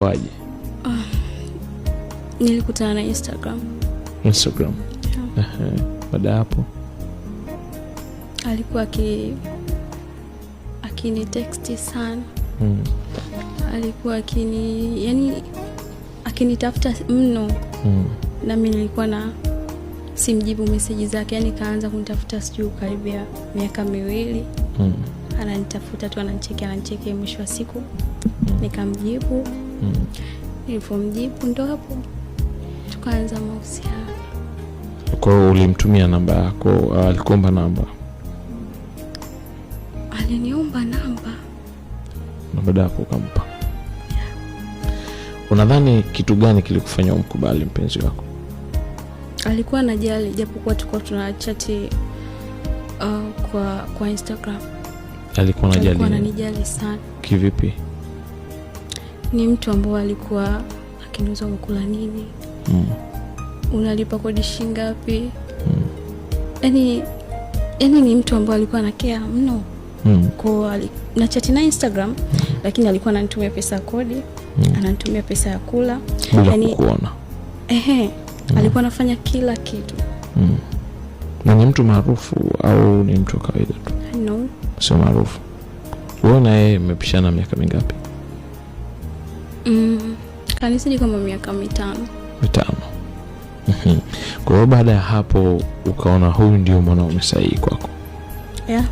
Waje? Nilikutana na Instagram. Instagram. Yeah. Ehe. Baada ya hapo? Alikuwa akini text sana. Alikuwa yani akinitafuta mno. Nami nilikuwa na simjibu meseji zake, yani kaanza kunitafuta sijui karibia miaka 2. Ananitafuta tu, ananicheki, ananicheki, mwisho wa siku nikamjibu. Nilivyomjibu ndo hapo tukaanza mahusiano. Kwa hiyo ulimtumia namba yako, alikuomba namba? Aliniomba namba. Na baada hapo ukampa. Unadhani kitu gani kilikufanya umkubali mpenzi wako? Alikuwa anajali, japokuwa tulikuwa tuna chati kwa Instagram. Alikuwa anajali? Alikuwa ananijali sana. Kivipi? Ni mtu ambao alikuwa akiniuliza umekula nini, unalipa kodi shilingi ngapi. Yani ni mtu ambao alikuwa anakea mno. Kwa na chat na Instagram, lakini alikuwa ananitumia pesa ya kodi, ananitumia pesa ya kula. Bila Yani, kukuona? Ehe, alikuwa anafanya kila kitu. Na ni mtu maarufu au ni mtu wa kawaida tu? No. Sio maarufu. Wewe na yeye mmepishana miaka mingapi? Kanizidi kama miaka 5. 5. Kwa hiyo baada ya hapo ukaona huyu ndio mwanaume sahihi kwako? Yeah.